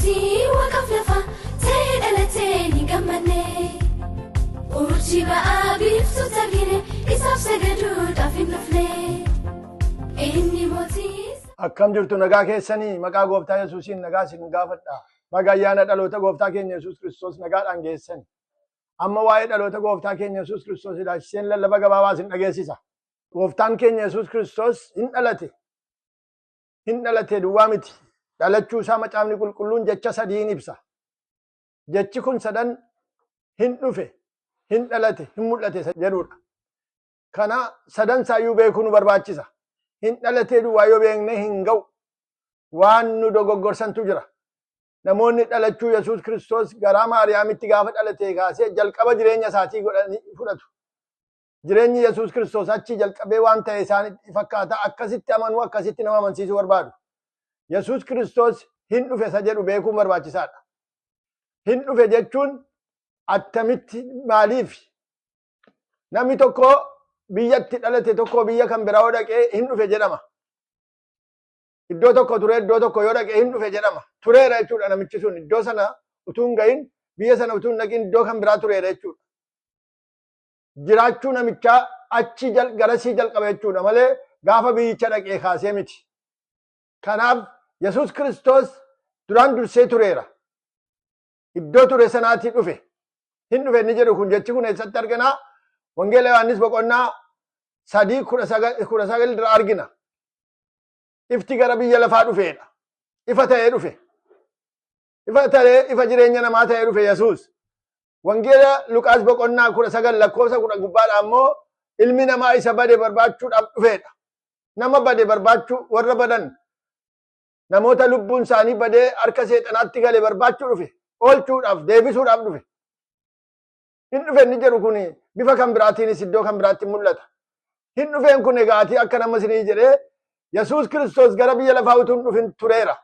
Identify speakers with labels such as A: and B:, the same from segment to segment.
A: Mootii waaqaaf lafa ta'ee dhalatee ni gammanne. Urjii ba'aa biiftuutti argine isaaf sagaduudhaaf hin dhufne. Inni mootii.
B: Akkam jirtu nagaa keessanii maqaa gooftaa Yesuusiin nagaa isin gaafadha. Baga ayyaana dhaloota gooftaa keenya Yesuus Kiristoos nagaadhaan geessan. Amma waa'ee dhaloota gooftaa keenya Yesuus Kiristoos ilaalchiseen lallaba gabaabaa isin dhageessisa. Gooftaan keenya Yesuus Kiristoos hin dhalate. Hin dhalate duwwaa miti. Dhalachuu isaa macaafni qulqulluun jecha sadiin ibsa. Jechi kun sadan hin dhufe, hin dhalate, hin mul'ate jedhudha. Kana sadan isaayyuu beekuu nu barbaachisa. Hin dhalatee duwwaa yoo beekne hin ga'u. Waan nu dogoggorsantu jira. Namoonni dhalachuu Yesuus Kiristoos garaa Maariyaamitti gaafa dhalatee kaasee jalqaba jireenya isaatii godhanii fudhatu. Jireenyi Yesuus Kiristoos achii jalqabee waan ta'e isaanitti fakkaata. Akkasitti amanuu akkasitti nama amansiisuu barbaadu. Yesuus Kiristoos hin dhufe isa jedhu beekuun barbaachisaadha. Hin dhufe jechuun attamitti maaliif namni tokko biyyatti dhalate tokko biyya kan biraa yoo dhaqee hin dhufe jedhama. Iddoo tokko ture iddoo tokko yoo dhaqee hin dhufe jedhama. Tureera jechuudha namichi sun iddoo sana utuu hin gahin biyya sana utuu hin dhaqin iddoo kan biraa tureera jechuudha. Jiraachuu namichaa achi garasii jalqaba jechuudha malee gaafa biyyicha dhaqee kaasee miti. Kanaaf Yesuus Kiristoos duraan dursee tureera. Iddoo ture sanaatii dhufe. Hin dhufe inni jedhu kun jechi kun eessatti arganaa? Wangeela Yohaannis boqonnaa 3:19 irraa argina. Ifti gara biyya lafaa dhufeedha. Ifa ta'ee dhufe. Ifa ta'ee ifa jireenya namaa ta'ee dhufe Yesuus. Wangeela Luqaas boqonnaa 19 lakkoofsa 10 gubbaadha ammoo ilmi namaa isa bade barbaachuudhaaf dhufeedha. Nama bade barbaachuu warra badan namoota lubbuun isaanii badee harka seexanaatti gale barbaachuu dhufe. Oolchuudhaaf deebisuudhaaf dhufe. Hin dhufe inni jedhu kun bifa kan biraatiinis iddoo kan biraatti mul'ata. Hin dhufeen kun egaatii akka nama isinii jedhee Yesuus Kiristoos gara biyya lafaa utuu hin dhufin tureera.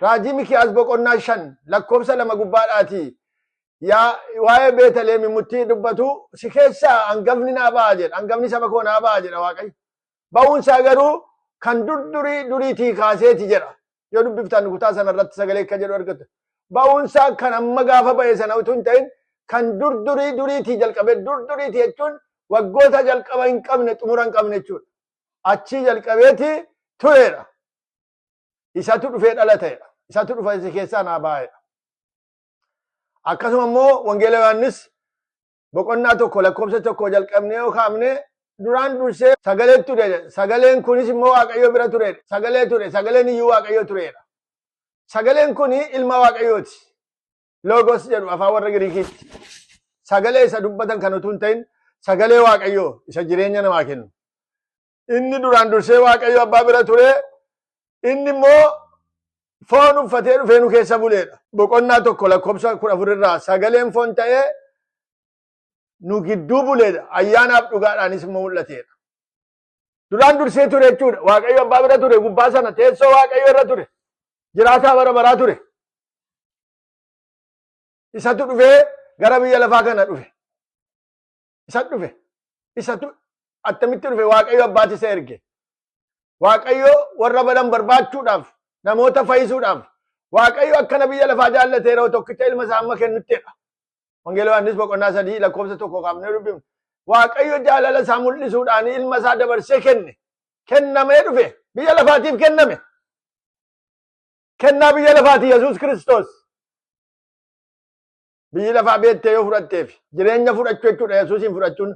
B: Raajii Mikiyaas boqonnaa 5 lakkoofsa 2 gubbaadhaati. Yaa waa'ee Beetaleem murtii dubbatu si keessaa hangafni naa ba'a jedha. Hangafni saba koo naa ba'a jedha Waaqayyo. Ba'uun isaa garuu kan dur durii duriitii kaaseeti jedha. Yoo dubbiftan kutaa sana irratti sagalee akka jedhu argatu. Ba'uun isaa kan amma gaafa ba'e sana utuu hin ta'in kan dur durii duriitii jalqabe dur duriitii jechuun waggoota jalqaba hin qabne xumura hin qabne jechuudha. Achii jalqabeeti tureera. Isatu dhufee dhalateedha. Isatu dhufa isa keessaa naa ba'eedha. Akkasuma immoo Wangeela Yohaannis boqonnaa 1 lakkoofsa 1 jalqabnee yoo kaafne duraan dursee sagalee ture. Sagaleen kunis immoo Waaqayyo bira ture. Sagalee ture. Sagaleen iyyuu Waaqayyo tureedha. Sagaleen kun ilma Waaqayyooti. Logos jedhu afaan warra Giriikiitti. Sagalee isa dubbatan kan utuu hin ta'in sagalee Waaqayyoo isa jireenya namaa kennu. Inni duraan dursee Waaqayyo abbaa bira ture. Inni immoo foon uffatee dhufee nu keessa buleedha. Boqonnaa 1 lakkoofsa 14 irraa sagaleen foon ta'ee nu gidduu buleedha. Ayyaanaaf dhugaadhaanis immoo mul'ateedha. Duraan dursee ture jechuudha. Waaqayyo abbaa bira ture gubbaa sana teessoo Waaqayyo irra ture. Jiraataa bara baraa ture. Isatu dhufee gara biyya lafaa kana dhufe. Isatu dhufe. Isatu attamitti dhufe Waaqayyo abbaati isa erge. Waaqayyo warra badan barbaachuudhaaf namoota fayyisuudhaaf Waaqayyo akkana biyya lafaa jaallate yeroo tokkicha ilma isaa amma kennuttidha. Wangeela Yohaannis boqonnaa 3 lakkoofsa 1 kaafnee dubbifnu. Waaqayyo jaalala isaa mul'isuudhaan ilma isaa dabarsee kenne. Kennamee dhufe. Biyya lafaatiif kenname. Kennaa biyya lafaati Yesuus Kiristoos. Biyyi lafaa beektee yoo fudhatteef jireenya fudhachuu jechuudha Yesuusiin fudhachuun.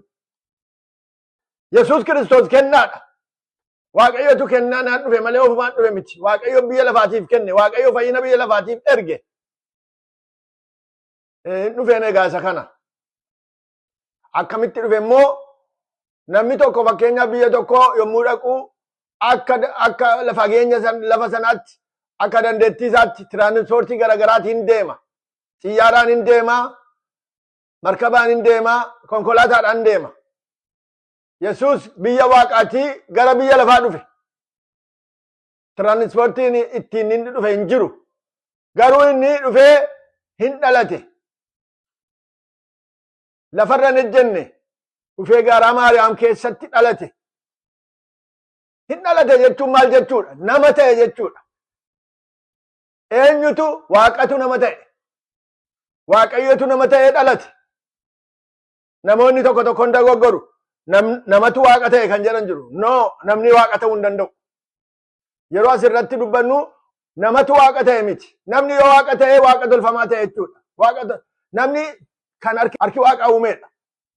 B: Yesuus Kiristoos kennaadha. Waaqayyotu kennaa naan dhufe malee ofumaan dhufe miti. Waaqayyo biyya lafaatiif kenne. Waaqayyo fayyina biyya lafaatiif erge. Hin dhufeen egaa isa kana. Akkamitti dhufe immoo namni tokko fakkeenyaaf biyya tokko yommuu dhaqu akka fageenya lafa sanaatti akka dandeettii isaatti tiraanspoortii garaagaraatiin deema. Xiyyaaraan hin deema, markabaan hin deema, konkolaataadhaan deema. Yesuus biyya waaqaatii gara biyya lafaa dhufe. Tiraanspoortiin ittiin inni dhufe hin jiru. Garuu inni dhufee hin dhalate. Lafarra hin ejjenne dhufee garaa Maariyaam keessatti dhalate. Hin dhalate jechuun maal jechuudha? Nama ta'e jechuudha. Eenyu Eenyutu? Waaqatu nama ta'e. Waaqayyotu nama ta'ee dhalate. Namoonni tokko tokko hin dogoggoru. Namatu waaqa ta'e kan jedhan jiru. No, namni waaqa ta'uu hin danda'u. Yeroo asirratti dubbannu namatu waaqa ta'e miti. Namni yoo waaqa ta'e waaqa tolfamaa ta'e jechuudha. Waaqa namni kan harki waaqa uumeedha.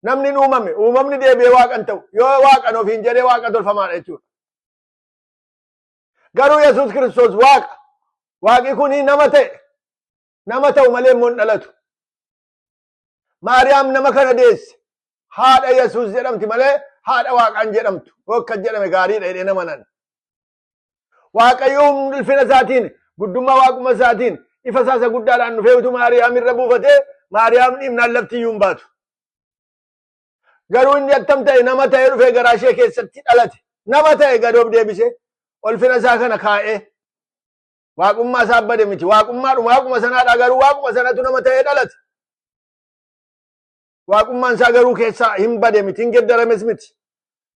B: Namni hin uumame, uumamni deebi'ee waaqa hin ta'u. Yoo waaqan ofiin jedhee waaqa tolfamaadha jechuudha. Garuu Yesuus Kiristoos waaqa. Waaqi kuni nama ta'e. Nama ta'u malee immoo hin dhalatu. Maariyaam nama kana deesse. Haadha Yesuus jedhamti malee haadha waaqaan jedhamtu. Akka jedhame gaariidha jedhee nama nan. Waaqayyo ulfina isaatiin, guddummaa waaquma isaatiin, ifa isaa isa guddaadhaan dhufee utuu Maariyaam irra buufatee Maariyaam dhiibnaan lafti iyyuu hin baatu. Garuu inni attam ta'e? Nama ta'ee dhufee garaa ishee keessatti dhalate. Nama ta'e gadoof deebisee ulfina isaa kana kaa'ee waaqummaa isaa bade miti. Waaqummaadhuma waaquma sanaadha, garuu waaquma sanatu nama ta'ee dhalate. Waaqummaan isaa garuu keessaa hin bade miti, hin geddarames miti.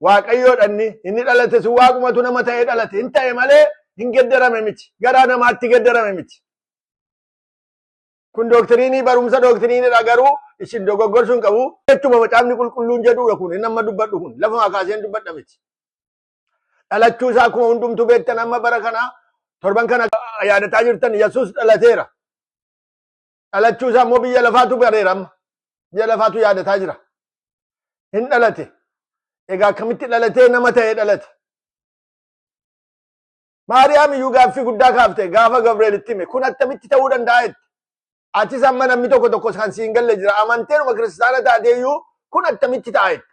B: Waaqayyoodha inni dhalate sun, waaqumatu nama ta'ee dhalate. Hin ta'e malee hin geddarame miti. Garaa namaatti geddarame miti. Kun doktiriinii, barumsa doktiriiniidha, garuu isin dogoggorsuu hin qabu. Jechuma macaafni qulqulluun jedhudha kun, inni amma dubbadhu kun lafumaa kaaseen dubbadha miti. Dhalachuu isaa akkuma hundumtuu beektan, amma bara kana torban kana yaadataa jirtan, Yesuus dhalateera. Dhalachuu isaa immoo biyya lafaatu bareera amma. Biyya lafaatu yaadataa jira. Hin dhalate. Egaa akkamitti dhalatee? Nama ta'ee dhalate. Maariyaam iyyuu gaaffii guddaa kaafte gaafa Gabri'eelitti hime. Kun attamitti ta'uu danda'a jette. Atis amma namni tokko tokko kan siin galle jira. Amanteeruma kiristaana taatee iyyuu kun attamitti ta'a jette.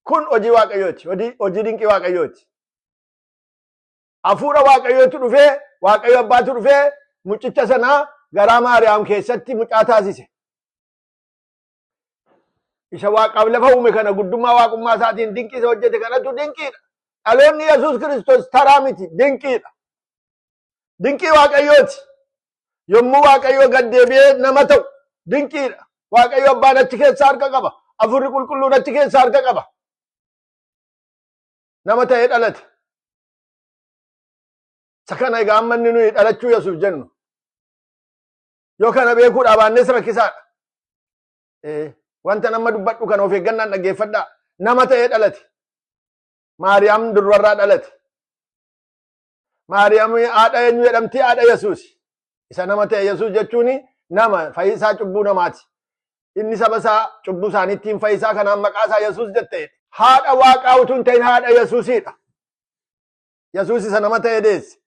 B: Kun hojii Waaqayyooti. Hojii dinqii Waaqayyooti. Hafuura Waaqayyootu dhufee, Waaqayyo Abbaatu dhufee mucicha sanaa garaa Maariyaam keessatti mucaa taasise. Isa Waaqaaf lafa uume kana guddummaa waaqummaa isaatiin dinqii isa hojjete kanatu dinqiidha. Dhaloonni Yesuus Kiristoos taraa miti, dinqiidha. Dinqii Waaqayyooti. Yommuu Waaqayyoo gad deebi'ee nama ta'u dinqiidha. Waaqayyo Abbaan achi keessaa harka qaba. Hafuurri Qulqulluun achi keessaa harka qaba. Nama ta'ee dhalate. Isa kana egaa amma inni nuyi dhalachuu Yesuus jennu. Yoo kana beekuudhaa baannes rakkisaadha. Wanta nama dubbadhu kana of eeggannaan dhaggeeffadhaa. Nama ta'ee dhalate. Maariyaam durbarraa dhalate. Maariyaam haadha eenyu jedhamti? Haadha Yesuus. Isa nama ta'e Yesuus jechuun nama fayyisaa cubbuu namaati. Inni saba isaa cubbuu isaaniittiin fayyisaa, kanaan maqaa isaa Yesuus jette. Haadha Waaqaa utuu hin ta'in haadha Yesuusidha. Yesuus isa nama ta'e deesse.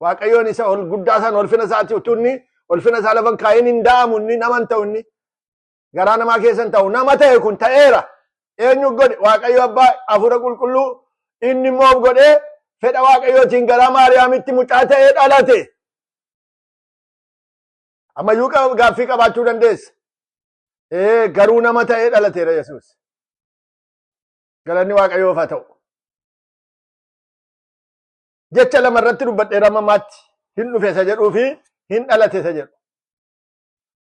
B: Waaqayyoon isa ol guddaa san ulfina isaati utuu inni ulfina isaa lafa hin kaayin hin da'amu, inni nama hin ta'u, inni garaa namaa keessa hin ta'u, nama ta'e kun ta'eera. Eenyu godhe? Waaqayyo Abbaa, Hafuura Qulqulluu, inni immoo of godhee fedha Waaqayyootiin garaa Maariyaamitti mucaa ta'ee dhalate. Ammayyuu gaaffii qabaachuu dandeessa. Ee, garuu nama ta'ee dhalateera Yesuus. Galanni Waaqayyoof haa ta'u. Jecha lama irratti dubbadheera ammaatti: hin dhufe isa jedhuu fi hin dhalate isa jedhu.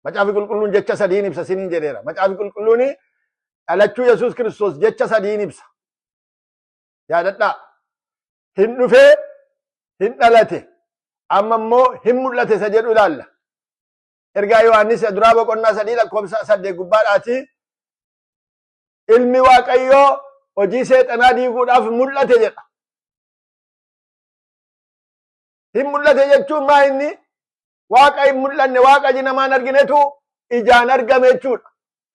B: Macaafi Qulqulluun jecha sadiin ibsa siniin jedheera. Macaafi Qulqulluun dhalachuu Yesuus Kiristoos jecha sadiin ibsa. Yaadadhaa. Hin dhufee, hin dhalate, amma immoo hin mul'ate isa jedhu ilaalla. Ergaa Yohaannis duraa boqonnaa 3 lakkoofsa 8 gubbaadhaati. Ilmi Waaqayyoo hojii seexanaa diiguudhaaf mul'ate jedha. Hin mul'ate jechuun maa inni? Waaqa hin mul'anne, Waaqa iji namaan arginetu ijaan argame jechuudha.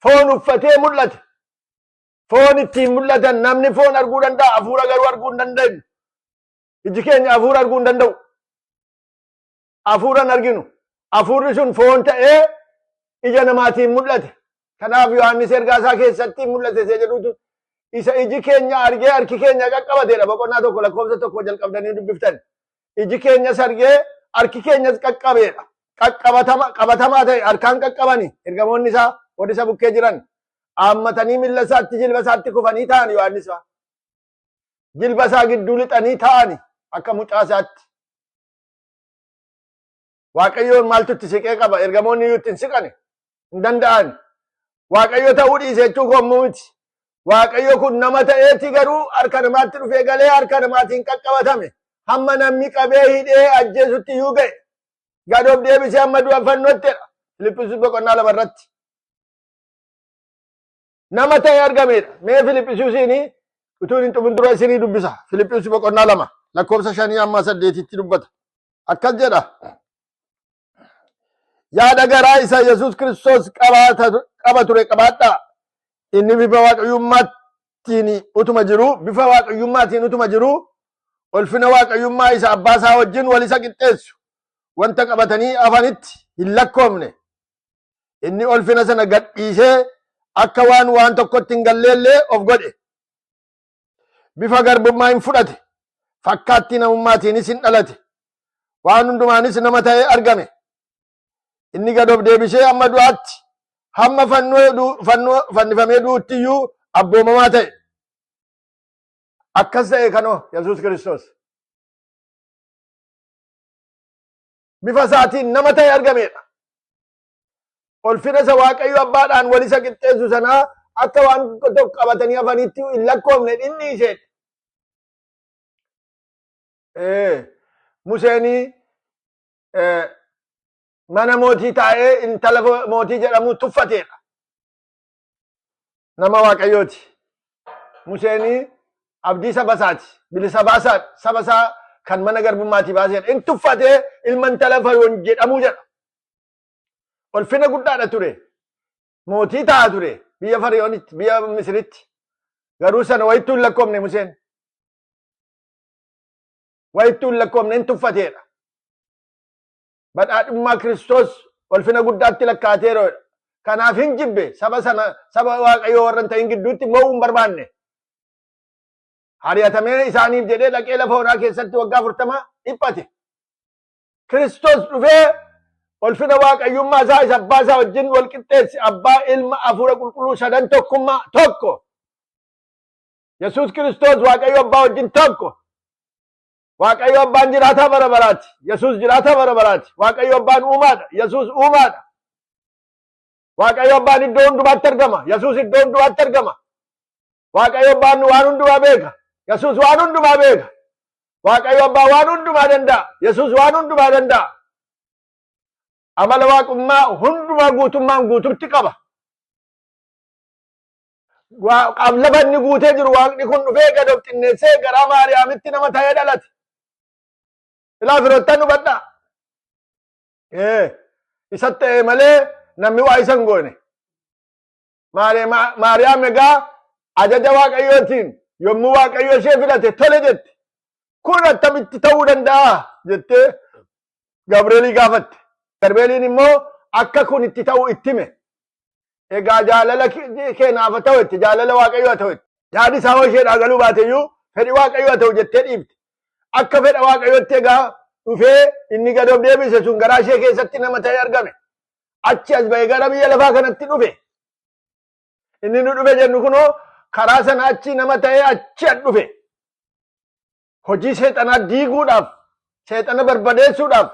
B: Foon uffatee mul'ate. Foon ittiin mul'atan, namni foon arguu danda'a, hafuura garuu arguu hin dandeenyu. Iji keenya hafuura arguu hin danda'u. Hafuura hin arginu. Hafuurri sun foon ta'ee ija namaatiin mul'ate. Kanaaf Yohaannis ergaa isaa keessatti mul'ate isa jedhutu isa iji keenya argee harki keenya qaqqabateedha. Boqonnaa 1 lakkoofsa 1 jalqabdanii dubbiftan. Iji keenyas argee harki keenyas qaqqabeedha. Qaqqabatama, qabatamaa ta'e, harkaan qaqqabani ergamoonni isaa warri isa bukkee jiran. Haammatanii miilla isaatti, jilba isaatti kufanii ta'an Yohaannis fa'a. Jilba isaa gidduu lixanii ta'ani akka mucaa isaatti. Waaqayyoon maaltu itti siqee qaba? Ergamoonni iyyuu itti hin siqane. Hin danda'an. Waaqayyo ta'uu dhiise jechuu koo immoo miti. Waaqayyo kun nama ta'eeti garuu harka namaatti dhufee galee harka namaatiin qaqqabatame. Hamma namni qabee hidhee ajjeesutti iyyuu ga'e. Gad of deebisee hamma du'a fannoottidha. Filiphisiis boqonnaa 2 irratti. Nama ta'ee argamedha. Mee Filiphisiisiin utuu hin xumin dura isinii dubbisa. Filiphisiis boqonnaa 2 lakkoofsa 5 hamma 8tti dubbata. Akkas jedha. Yaada garaa isa Yesuus Kiristoos qaba ture qabaadhaa. Inni bifa waaqayyummaatiin utuma jiru, bifa waaqayyummaatiin utuma jiru, ulfina waaqayyummaa isa abbaa isaa wajjin wal isa qixxeessu wanta qabatanii hafanitti hin lakkoofne. Inni ulfina sana gadhiisee akka waan waan tokkotti hin galleellee of godhe. Bifa garbummaa hin fudhate. Fakkaattii namummaatiinis hin dhalate. Waan hundumaanis nama ta'ee argame. Inni gad of deebisee hamma du'aatti, hamma fannoo fannifamee du'utti iyyuu abboomamaa ta'e. Akkas ta'e kanoo Yesuus Kiristoos. Bifa isaatiin nama ta'e argamedha. Ulfina isa Waaqayyo abbaadhaan wal isa qixxeessu sanaa akka waan tokko qabatanii hafanitti hin lakkoofne inni isheedha. Museenii mana mootii taa'ee intala mootii jedhamu tuffateedha. Nama Waaqayyooti. Museenii abdii saba isaati. Bilisa baasaa saba isaa kan mana garbummaatii baaseedha. In tuffatee ilma intala Fariyoon jedhamu jedha. Ulfina guddaadha ture. Mootii ta'a ture biyya Fariyoonitti, biyya Misiritti. Garuu sana wayittuu hin lakkoofne Museen. Wayittuu hin lakkoofne, hin tuffateedha. Badhaadhummaa Kiristoos ulfina guddaatti lakkaateera. Kanaaf hin jibbe saba sana, saba Waaqayyoo warra hin ta'in gidduutti mo'uu hin barbaanne. Ari'atamee isaaniif jedhee dhaqee lafa onaa keessatti waggaa 40 dhiphate. Kiristoos dhufee ulfina waaqayyummaa isaa isa abbaa isaa wajjin wal qixxeesse. Abbaa, ilma, hafuura qulqulluu sadan tokkummaa tokko. Yesuus Kiristoos Waaqayyo abbaa wajjin tokko. Waaqayyo abbaan jiraataa bara baraati. Yesuus jiraataa bara baraati. Waaqayyo abbaan uumaadha. Yesuus uumaadha. Waaqayyo abbaan iddoo hundumaatti argama. Yesuus iddoo hundumaatti argama. Waaqayyo abbaan waan hundumaa beeka. Yesuus waan hundumaa beeka. Waaqayyo abbaan waan hundumaa danda'a. Yesuus waan hundumaa danda'a. Amala waaqummaa hundumaa guutummaan guututti qaba. Lafa inni guutee jiru waaqni kun dhufee gad of xinneessee garaa Maariyaamitti nama ta'ee dhalate. Ilaa firoottan, hubadhaa. Isa ta'e malee namni waa isa hin goone. Maariyaam egaa ajaja Waaqayyootiin yommuu Waaqayyo ishee filate tole jette. Kun attamitti ta'uu danda'a jettee Gabreelii gaafatte. Gabreeliin immoo akka kun itti ta'u itti hime. Egaa jaalala kee naaf haa ta'u jette, jaalala Waaqayyoo haa ta'u jette. Yaadi isaa hoo isheedhaa galuu baate iyyuu fedhi Waaqayyoo haa ta'u jettee dhiifte. Akka fedha Waaqayyootti egaa dhufee inni gad of deebise sun garaa ishee keessatti nama ta'ee argame. Achi as ba'ee gara biyya lafaa kanatti dhufe. Inni nu dhufe jennu kunoo karaa sana achi nama ta'ee achi as dhufe. Hojii seexanaa diiguudhaaf, seexana barbadeessuudhaaf,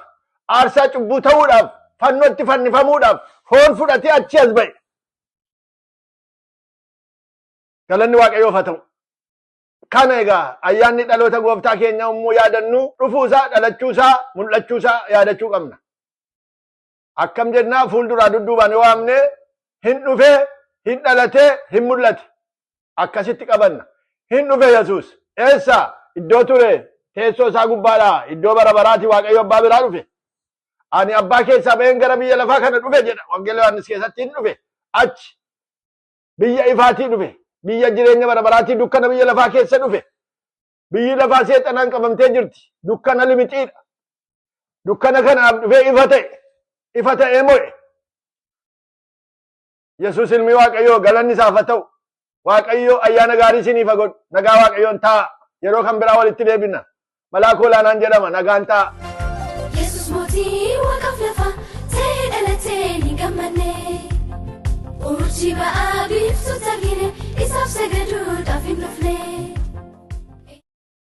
B: aarsaa cubbuu ta'uudhaaf, fannootti fannifamuudhaaf foon fudhatee achi as ba'e. Galanni Waaqayyoof haa ta'u. Kana egaa ayyaanni dhaloota gooftaa keenya yommuu yaadannu dhufuusaa, dhalachuusaa, mul'achuusaa yaadachuu qabna. Akkam jennaa fuulduraa dudduubaan yoo waamne hin dhufee, hin dhalatee, hin mul'ate. Akkasitti qabanna. Hin dhufe Yesuus. Eessa? Iddoo ture. Teessoo isaa gubbaadhaa. Iddoo bara baraati Waaqayyo abbaa biraa dhufe. Ani abbaa keessaa ba'een gara biyya lafaa kana dhufe jedha. Wangeela Yohaannis keessatti hin dhufe. Achi biyya ifaatii dhufe. Biyya jireenya bara baraatii dukkana biyya lafaa keessa dhufe. Biyyi lafaa seexanaan qabamtee jirti. Dukkana limixiidha. Dukkana kanaaf dhufee ifa ta'e. Ifa ta'ee mo'e. Yesuus ilmi Waaqayyoo galanni isaaf haa ta'u. Waaqayyo ayyaana gaarii isiniif haa godhu. Nagaa Waaqayyoon taa'a. Yeroo kan biraa walitti deebina. Malaakoo Olaanaan jedhama. Nagaan taa'a.
A: Yesus mootii waaqaaf lafa ta'ee dhalatee ni gammanne. Urjii ba'aa biiftuutti argine, isaaf sagaduudhaaf.